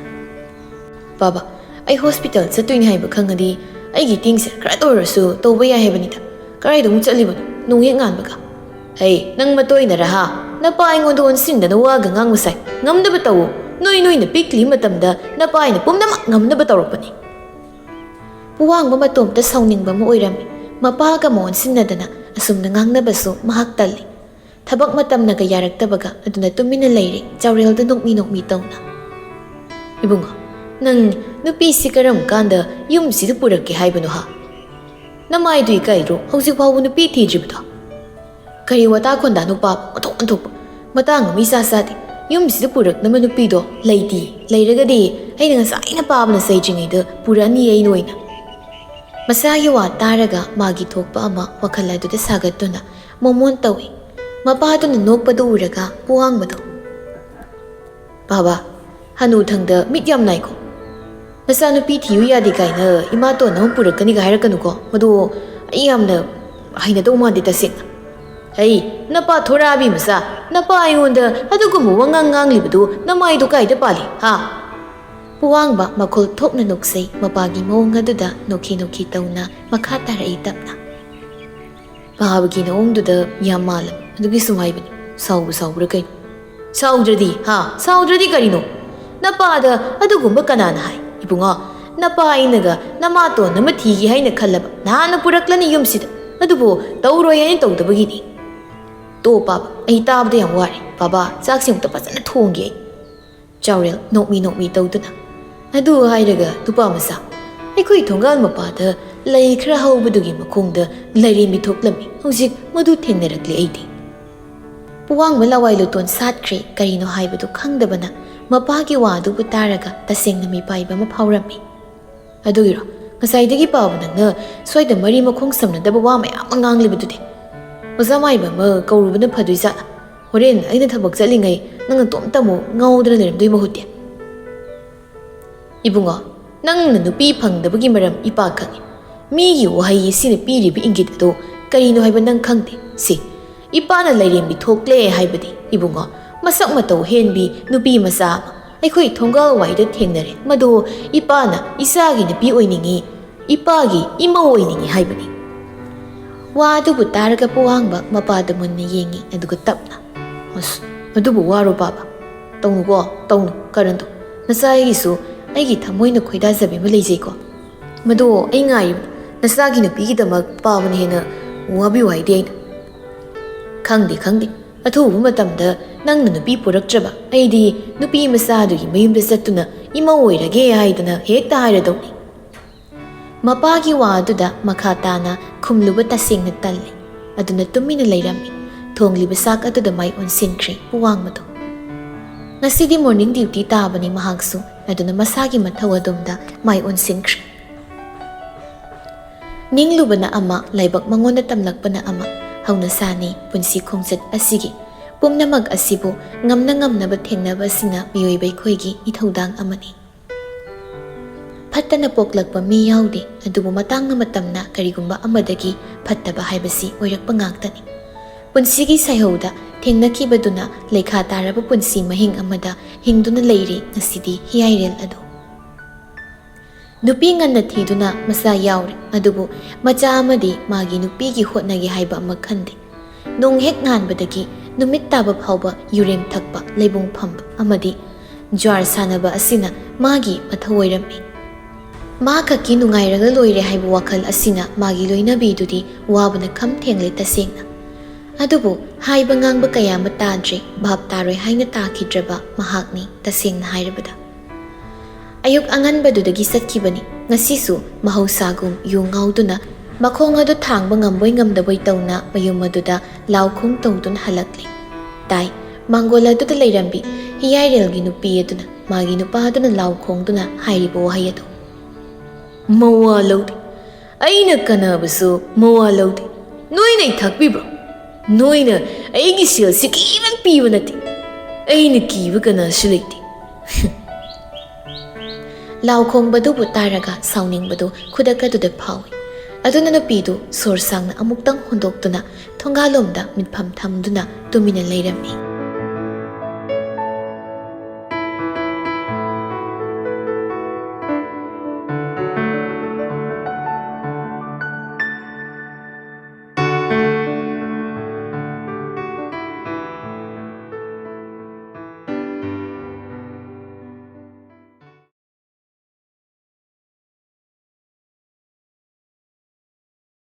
"ꯕꯥꯕꯥ, ꯑꯩ ꯍꯣꯁꯄꯤꯇꯥꯜ ꯆꯠꯇꯣꯏꯅꯤ ꯍꯥꯏꯕ ꯈꯪꯉꯗꯤ ꯑꯩꯒꯤ ꯇꯤꯡꯁꯦ ꯈꯔꯇ ꯑꯣꯏꯔꯁꯨ ꯇꯧꯕ ꯌꯥꯏ ꯍꯥꯏꯕꯅꯤꯗ꯫ ꯀꯗꯥꯏꯗ ꯑꯃꯨꯛ ꯆꯠꯂꯤꯕꯅꯣ ꯅꯣꯡ ꯍꯦꯛ ꯉꯥꯟꯕꯒ?" "ꯍꯩ, ꯅꯪ ꯃꯇꯣꯏꯅꯔ ꯍꯥ? ꯅꯄꯥ ꯑꯩꯉꯣꯟꯗ ꯑꯣꯟꯁꯤꯟꯗꯅ ꯋꯥꯒ ꯉꯥꯡꯕ ꯁꯥꯏ꯫ ꯉꯝꯅꯕ ꯇꯧꯋꯣ꯫ ꯅꯣꯏ ꯅꯣꯏꯅ ꯄꯤꯛꯂꯤ ꯃꯇꯝꯗ ꯅꯄꯥ ꯑꯩꯅ ꯄꯨꯝꯅꯃꯛ ꯉꯝꯅꯕ ꯇꯧꯔꯛꯄꯅꯤ꯫" ꯄꯨꯋꯥꯡꯕ ꯃꯇꯣꯝꯇ ꯁꯥꯎꯅꯤꯡꯕ ꯑꯃ ꯑꯣꯏꯔꯝꯃꯤ꯫ ꯃꯄꯥꯒ ꯃꯑꯣꯟ ꯁꯤꯟꯅꯗꯅ ꯑꯁꯨꯝꯅ ꯉꯥꯡꯅꯕꯁꯨ ꯃꯍꯥꯛ ꯇꯜꯂꯤ꯫ ꯊꯕꯛ ꯃꯇꯝꯅꯒ ꯌꯥꯔꯛꯇꯕꯒ ꯑꯗꯨꯅ ꯇꯨꯃꯤꯟꯅ ꯂꯩꯔꯦ, ꯆꯥꯎꯔꯦꯜꯗ ꯅꯣꯛꯃꯤ ꯅꯣꯛꯃꯤ ꯇꯧꯅ꯫ "ꯏꯕꯨꯡꯉꯣ, ꯅꯪ ꯅꯨꯄꯤꯁꯤ ꯀꯔꯝ ꯀꯥꯟꯗ ꯌꯨꯝꯁꯤꯗ ꯄꯨꯔꯛꯀꯦ ꯍꯥꯏꯕꯅꯣ ꯍꯥ? ꯅꯃꯥꯏꯗꯨ ꯏꯀꯥꯏꯗ꯭ꯔꯣ, ꯍꯧꯖꯤꯛ ꯐꯥꯎꯕ ꯅꯨꯄꯤ ꯊꯤꯗ꯭ꯔꯤꯕꯗꯣ?" "ꯀꯔꯤ ꯋꯥꯇꯥ ꯈꯣꯟꯗꯥ ꯅꯨꯄꯥ, ꯑꯣꯟꯊꯣꯛ ꯑꯣꯟꯊꯣꯛꯄ꯫ ꯃꯇꯥꯡ ꯑꯃ ꯏꯆꯥ ꯆꯥꯗꯦ꯫ ꯌꯨꯝꯁꯤꯗ ꯄꯨꯔꯛꯅꯕ ꯅꯨꯄꯤꯗꯣ ꯂꯩꯇꯦ꯫ ꯂꯩꯔꯒꯗꯤ ꯑꯩꯅ ꯉꯁꯥꯏꯅ ꯄꯥꯕꯅ ꯆꯩꯗ꯭ꯔꯤꯉꯩꯗ ꯄꯨꯔꯛꯑꯅꯤ ꯑꯩꯅ ꯑꯣꯏꯅ꯫" ꯃꯁꯥꯒꯤ ꯋꯥ ꯇꯥꯔꯒ ꯃꯥꯒꯤ ꯊꯣꯛꯄ ꯑꯃ ꯋꯥꯈꯜ ꯑꯗꯨꯗ ꯁꯥꯒꯠꯇꯨꯅ ꯃꯣꯃꯣꯟ ꯇꯧꯏ꯫ ꯃꯄꯥꯗꯨꯅ ꯅꯣꯛꯄꯗꯨ ꯎꯔꯒ ꯄꯨꯋꯥꯡꯕꯗꯣ, "ꯕꯥꯕꯥ, ꯍꯅꯨꯊꯪꯗ ꯃꯤꯠ ꯌꯥꯝ ꯅꯥꯏꯀꯣ꯫ ꯅꯆꯥꯅꯨꯄꯤ ꯊꯤꯌꯨ ꯌꯥꯗꯦ ꯀꯥꯏꯅ ꯏꯃꯥꯇꯣꯟ ꯑꯃ ꯄꯨꯔꯛꯀꯅꯤꯒ ꯍꯥꯏꯔꯛꯀꯅꯨꯀꯣ꯫ ꯃꯗꯨ ꯑꯩ ꯌꯥꯝꯅ ꯍꯩꯅꯗꯧ ꯃꯥꯟꯗꯦ ꯇꯁꯦꯡꯅ꯫" "ꯍꯩ, ꯅꯄꯥ ꯊꯣꯔꯛꯑꯕꯤ ꯃꯆꯥ, ꯅꯄꯥ ꯑꯩꯉꯣꯟꯗ ꯑꯗꯨꯒꯨꯝꯕ ꯋꯥꯉꯥꯡ ꯉꯥꯡꯂꯤꯕꯗꯨ ꯅꯃꯥꯏꯗꯣ ꯀꯥꯏꯗ ꯄꯥꯜꯂꯤ, ꯍꯥ?" ꯄꯨꯋꯥꯡꯕ ꯃꯈꯣꯜ ꯊꯣꯛꯅ ꯅꯣꯛꯆꯩ꯫ ꯃꯄꯥꯒꯤ ꯃꯑꯣꯡ ꯑꯗꯨꯗ ꯅꯣꯛꯈꯤ ꯅꯣꯛꯈꯤ ꯇꯧꯅ ꯃꯈꯥ ꯇꯥꯔꯛꯏ ꯇꯞꯅ꯫ ꯄꯥꯕꯒꯤ ꯅꯑꯣꯡꯗꯨꯗ ꯌꯥꯝ ꯃꯥꯜꯂꯕ ꯑꯗꯨꯒꯤ ꯁꯨꯝ ꯍꯥꯏꯕꯅꯤ꯫ ꯁꯥꯎꯕ ꯁꯥꯎꯕ꯭ꯔꯥ ꯀꯩꯅꯣ? ꯁꯥꯎꯗ꯭ꯔꯗꯤ, ꯍꯥ? ꯁꯥꯎꯗ꯭ꯔꯗꯤ ꯀꯔꯤꯅꯣ? ꯅꯄꯥꯗ ꯑꯗꯨꯒꯨꯝꯕ ꯀꯅꯥꯅ ꯍꯥꯏ? ꯏꯕꯨꯡꯉꯣ, ꯅꯄꯥ ꯑꯩꯅꯒ ꯅꯃꯥꯇꯣꯟ ꯑꯃ ꯊꯤꯒꯦ ꯍꯥꯏꯅ ꯈꯜꯂꯕ ꯅꯍꯥꯟꯅ ꯄꯨꯔꯛꯂꯅꯤ ꯌꯨꯝꯁꯤꯗ꯫ ꯑꯗꯨꯕꯨ ꯇꯧꯔꯣꯏ ꯍꯥꯏꯅ ꯇꯧꯗꯕꯒꯤꯅꯤ꯫ ꯇꯣ ꯄꯥꯕ, ꯑꯩ ꯇꯥꯕꯗ ꯌꯥꯝ ꯋꯥꯔꯦ꯫ ꯕꯥꯕꯥ, ꯆꯥꯛꯁꯦ ꯑꯃꯨꯛꯇ ꯐꯖꯅ ꯊꯣꯡꯒꯦ ꯑꯩ꯫ ꯆꯥꯎꯔꯦꯜ ꯅꯣꯛꯃꯤ ꯅꯣꯛꯃꯤ ꯇꯧꯗꯨꯅ, "ꯑꯗꯨ ꯍꯥꯏꯔꯒ ꯅꯨꯄꯥ ꯃꯆꯥ, ꯑꯩꯈꯣꯏ ꯊꯣꯡꯒꯥꯜ ꯃꯄꯥꯗ ꯂꯩ ꯈꯔ ꯍꯧꯕꯗꯨꯒꯤ ꯃꯈꯣꯡꯗ ꯂꯥꯏꯔꯦꯝꯕꯤ ꯊꯣꯛꯂꯝꯃꯤ꯫ ꯍꯧꯖꯤꯛ ꯃꯗꯨ ꯊꯦꯡꯅꯔꯛꯂꯦ ꯑꯩꯗꯤ꯫" ꯄꯨꯋꯥꯡꯕ ꯂꯋꯥꯏ ꯂꯨꯇꯣꯟ ꯁꯥꯠꯈ꯭ꯔꯦ꯫ ꯀꯔꯤꯅꯣ ꯍꯥꯏꯕꯗꯨ ꯈꯪꯗꯕꯅ ꯃꯄꯥꯒꯤ ꯋꯥ ꯑꯗꯨꯕꯨ ꯇꯥꯔꯒ ꯇꯁꯦꯡꯅ ꯃꯤꯄꯥꯏꯕ ꯑꯃ ꯐꯥꯎꯔꯝꯃꯤ꯫ "ꯑꯗꯨꯒꯤꯔꯣ ꯉꯁꯥꯏꯗꯒꯤ ꯄꯥꯕ ꯅꯪꯅ ꯁ꯭ꯋꯥꯏꯗ ꯃꯔꯤ ꯃꯈꯣꯡ ꯁꯝꯅꯗꯕ ꯋꯥ ꯃꯌꯥꯝ ꯑꯃ ꯉꯥꯡꯂꯤꯕꯗꯨꯗꯤ? ꯑꯣꯖꯥ ꯃꯥꯏꯕ ꯑꯃ ꯀꯧꯔꯨꯕꯅ ꯐꯗꯣꯏꯖꯥꯠꯂ? ꯍꯣꯔꯦꯟ ꯑꯩꯅ ꯊꯕꯛ ꯆꯠꯂꯤꯉꯩ ꯅꯪ ꯅꯇꯣꯝꯇ ꯑꯃꯨꯛ ꯉꯥꯎꯗꯅ ꯂꯩꯔꯝꯗꯣꯏ ꯃꯍꯨꯠꯇꯤ꯫" "ꯏꯕꯨꯡꯉꯣ, ꯅꯪꯅ ꯅꯨꯄꯤ ꯐꯪꯗꯕꯒꯤ ꯃꯔꯝ ꯏꯄꯥ ꯈꯪꯏ꯫ ꯃꯤꯒꯤ ꯋꯥꯍꯩ ꯑꯁꯤꯅ ꯄꯤꯔꯤꯕ ꯏꯪꯒꯤꯠ ꯑꯗꯣ ꯀꯔꯤꯅꯣ ꯍꯥꯏꯕ ꯅꯪ ꯈꯪꯗꯦ꯫ ꯁꯤ, ꯏꯄꯥꯅ ꯂꯥꯏꯔꯦꯝꯕꯤ ꯊꯣꯛꯂꯦ ꯍꯥꯏꯕꯗꯤ, ꯏꯕꯨꯡꯉꯣ, ꯃꯁꯛ ꯃꯇꯧ ꯍꯦꯟꯕꯤ ꯅꯨꯄꯤ ꯃꯆꯥ ꯑꯃ ꯑꯩꯈꯣꯏ ꯊꯣꯡꯒꯥꯜ ꯋꯥꯏꯗ ꯊꯦꯡꯅꯔꯦ꯫ ꯃꯗꯨ ꯏꯄꯥꯅ ꯏꯆꯥꯒꯤ ꯅꯨꯄꯤ ꯑꯣꯏꯅꯤꯡꯏ, ꯏꯄꯥꯒꯤ ꯏꯃꯧ ꯑꯣꯏꯅꯤꯡꯏ ꯍꯥꯏꯕꯅꯤ꯫" ꯋꯥ ꯑꯗꯨꯕꯨ ꯇꯥꯔꯒ ꯄꯨꯋꯥꯡꯕ ꯃꯄꯥꯗ ꯃꯨꯟꯅ ꯌꯦꯡꯉꯤ, ꯑꯗꯨꯒ ꯇꯞꯅ, "ꯑꯁ, ꯑꯗꯨꯕꯨ ꯋꯥꯔꯣ ꯄꯥꯕ? ꯇꯧꯅꯨꯀꯣ, ꯇꯧꯅꯨ, ꯀꯔꯟꯗꯣ꯫ ꯅꯆꯥ ꯑꯩꯒꯤꯁꯨ ꯑꯩꯒꯤ ꯊꯃꯣꯏꯅ ꯈꯣꯏꯗꯥꯖꯕꯤ ꯑꯃ ꯂꯩꯖꯩꯀꯣ꯫ ꯃꯗꯣ ꯑꯩ ꯉꯥꯏꯔꯤꯕꯅꯤ꯫ ꯅꯆꯥꯒꯤ ꯅꯨꯄꯤꯒꯤꯗꯃꯛ ꯄꯥꯕꯅ ꯍꯦꯟꯅ ꯋꯥꯕꯤꯌꯨ ꯍꯥꯏꯗꯦ ꯑꯩꯅ꯫" "ꯈꯪꯗꯦ, ꯈꯪꯗꯦ, ꯑꯊꯨꯕ ꯃꯇꯝꯗ ꯅꯪꯅ ꯅꯨꯄꯤ ꯄꯨꯔꯛꯇ꯭ꯔꯕ, ꯑꯩꯗꯤ ꯅꯨꯄꯤ ꯃꯆꯥꯗꯨꯒꯤ ꯃꯌꯨꯝꯗ ꯆꯠꯇꯨꯅ ꯏꯃꯧ ꯑꯣꯏꯔꯒꯦ ꯍꯥꯏꯗꯅ ꯍꯦꯛꯇ ꯍꯥꯏꯔꯗꯧꯅꯤ"꯫ ꯃꯄꯥꯒꯤ ꯋꯥ ꯑꯗꯨꯗ ꯃꯈꯥ ꯇꯥꯅ ꯈꯨꯝꯂꯨꯕ ꯇꯁꯦꯡꯅ ꯇꯜꯂꯤ꯫ ꯑꯗꯨꯅ ꯇꯨꯃꯤꯟꯅ ꯂꯩꯔꯝꯃꯤ꯫ ꯊꯣꯡꯂꯤꯕ ꯆꯥꯛ ꯑꯗꯨꯗ ꯃꯥꯏ ꯑꯣꯟꯁꯤꯟꯈ꯭ꯔꯦ ꯄꯨꯋꯥꯡꯕꯗꯣ꯫ ꯉꯁꯤꯗꯤ morning duty ꯇꯥꯕꯅꯤ ꯃꯍꯥꯛꯁꯨ, ꯑꯗꯨꯅ ꯃꯁꯥꯒꯤ ꯃꯊꯧ ꯑꯗꯨꯝꯗ ꯃꯥꯏ ꯑꯣꯟꯁꯤꯟꯈ꯭ꯔꯦ꯫ ꯅꯤꯡꯂꯨꯕꯅ ꯑꯃ, ꯂꯥꯏꯕꯛ ꯃꯉꯣꯟꯗ ꯇꯝꯂꯛꯄꯅ ꯑꯃ꯫ ꯍꯧꯅꯁꯥꯅꯤ ꯄꯨꯟꯁꯤ ꯈꯣꯡꯆꯠ ꯑꯁꯤꯒꯤ꯫ ꯄꯨꯝꯅꯃꯛ ꯑꯁꯤꯕꯨ ꯉꯝꯅ ꯉꯝꯅꯕ ꯊꯦꯡꯅꯕ ꯑꯁꯤꯅ ꯃꯤꯑꯣꯏꯕ ꯑꯩꯈꯣꯏꯒꯤ ꯏꯊꯧꯗꯥꯡ ꯑꯃꯅꯤ꯫ ꯐꯠꯇꯅ ꯄꯣꯛꯂꯛꯄ ꯃꯤ ꯌꯥꯎꯗꯦ, ꯑꯗꯨꯕꯨ ꯃꯇꯥꯡ ꯑꯃꯇꯝꯅ ꯀꯔꯤꯒꯨꯝꯕ ꯑꯃꯗꯒꯤ ꯐꯠꯇꯕ ꯍꯥꯏꯕꯁꯤ ꯑꯣꯏꯔꯛꯄ ꯉꯥꯛꯇꯅꯤ꯫ ꯄꯨꯟꯁꯤꯒꯤ ꯁꯥꯏꯍꯧꯗ ꯊꯦꯡꯅꯈꯤꯕꯗꯨꯅ ꯂꯩꯈꯥ ꯇꯥꯔꯕ ꯄꯨꯟꯁꯤ ꯃꯍꯤꯡ ꯑꯃꯗ ꯍꯤꯡꯗꯨꯅ ꯂꯩꯔꯤ ꯉꯁꯤꯗꯤ ꯍꯤꯌꯥꯏꯔꯦꯜ ꯑꯗꯨ꯫ ꯅꯨꯄꯤ ꯉꯟꯅ ꯊꯤꯗꯨꯅ ꯃꯆꯥ ꯌꯥꯎꯔꯦ, ꯑꯗꯨꯕꯨ ꯃꯆꯥ ꯑꯃꯗꯤ ꯃꯥꯒꯤ ꯅꯨꯄꯤꯒꯤ ꯍꯣꯠꯅꯒꯦ ꯍꯥꯏꯕ ꯑꯃ ꯈꯟꯗꯦ꯫ ꯅꯣꯡ ꯍꯦꯛ ꯉꯥꯟꯕꯗꯒꯤ ꯅꯨꯃꯤꯠ ꯇꯥꯕ ꯐꯥꯎꯕ ꯌꯨꯔꯦꯝ ꯊꯛꯄ, ꯂꯩꯕꯨꯡ ꯐꯝꯕ ꯑꯃꯗꯤ ꯖ꯭ꯋꯥꯔ ꯁꯥꯟꯅꯕ ꯑꯁꯤꯅ ꯃꯥꯒꯤ ꯃꯊꯧ ꯑꯣꯏꯔꯝꯃꯤ꯫ ꯃꯥ ꯈꯛꯀꯤ ꯅꯨꯡꯉꯥꯏꯔꯒ ꯂꯣꯏꯔꯦ ꯍꯥꯏꯕ ꯋꯥꯈꯜ ꯑꯁꯤꯅ ꯃꯥꯒꯤ ꯂꯣꯏꯅꯕꯤꯗꯨꯗꯤ ꯋꯥꯕꯅ ꯈꯝ ꯊꯦꯡꯂꯦ ꯇꯁꯦꯡꯅ꯫ ꯑꯗꯨꯕꯨ ꯍꯥꯏꯕ ꯉꯥꯡꯕ ꯀꯌꯥ ꯑꯃ ꯇꯥꯗ꯭ꯔꯦ, ꯚꯥꯞ ꯇꯥꯔꯣꯏ ꯍꯥꯏꯅ ꯇꯥꯈꯤꯗ꯭ꯔꯕ ꯃꯍꯥꯛꯅꯤ ꯇꯁꯦꯡꯅ ꯍꯥꯏꯔꯕꯗ꯫ ꯑꯌꯨꯛ ꯑꯉꯟꯕꯗꯨꯗꯒꯤ ꯆꯠꯈꯤꯕꯅꯤ꯫ ꯉꯁꯤꯁꯨ ꯃꯍꯧꯁꯥꯒꯨꯝ ꯌꯨ ꯉꯥꯎꯗꯨꯅ ꯃꯈꯣꯡ ꯑꯗꯨ ꯊꯥꯡꯕ ꯉꯝꯕꯣꯏ ꯉꯝꯗꯕꯣꯏ ꯇꯧꯅ ꯃꯌꯨꯝ ꯑꯗꯨꯗ ꯂꯥꯎ ꯈꯣꯡ ꯇꯧꯗꯨꯅ ꯍꯜꯂꯛꯂꯦ꯫ ꯇꯥꯏ, ꯃꯥꯡꯒꯣꯜ ꯑꯗꯨꯗ ꯂꯩꯔꯝꯕꯤ ꯍꯤꯌꯥꯏꯔꯦꯜꯒꯤ ꯅꯨꯄꯤ ꯑꯗꯨꯅ ꯃꯥꯒꯤ ꯅꯨꯄꯥ ꯑꯗꯨꯅ ꯂꯥꯎ ꯈꯣꯡꯗꯨꯅ ꯍꯥꯏꯔꯤꯕ ꯋꯥꯍꯩ ꯑꯗꯨ꯫ "ꯃꯋꯥ ꯂꯧꯗꯦ, ꯑꯩꯅ ꯀꯅꯥꯕꯨꯁꯨ ꯃꯋꯥ ꯂꯧꯗꯦ꯫ ꯅꯣꯏꯅ ꯏꯊꯛꯄꯤꯕ꯭ꯔꯣ? ꯅꯣꯏꯅ ꯑꯩꯒꯤ ꯁꯦꯜꯁꯤ ꯀꯤꯕ ꯄꯤꯕ ꯅꯠꯇꯦ꯫ ꯑꯩꯅ ꯀꯤꯕ ꯀꯅꯥꯁꯨ ꯂꯩꯇꯦ"꯫ ꯂꯥꯎ ꯈꯣꯡꯕꯗꯨꯕꯨ ꯇꯥꯔꯒ ꯁꯥꯎꯅꯤꯡꯕꯗꯨ ꯈꯨꯗꯛ ꯑꯗꯨꯗ ꯐꯥꯎꯏ꯫ ꯑꯗꯨꯅ ꯅꯨꯄꯤꯗꯨ ꯁꯣꯔ ꯁꯥꯡꯅ ꯑꯃꯨꯛꯇꯪ ꯍꯣꯟꯗꯣꯛꯇꯨꯅ ꯊꯣꯡꯒꯥꯜꯂꯣꯝꯗ ꯃꯤꯠꯐꯝ ꯊꯝꯗꯨꯅ ꯇꯨꯃꯤꯟꯅ ꯂꯩꯔꯝꯃꯤ꯫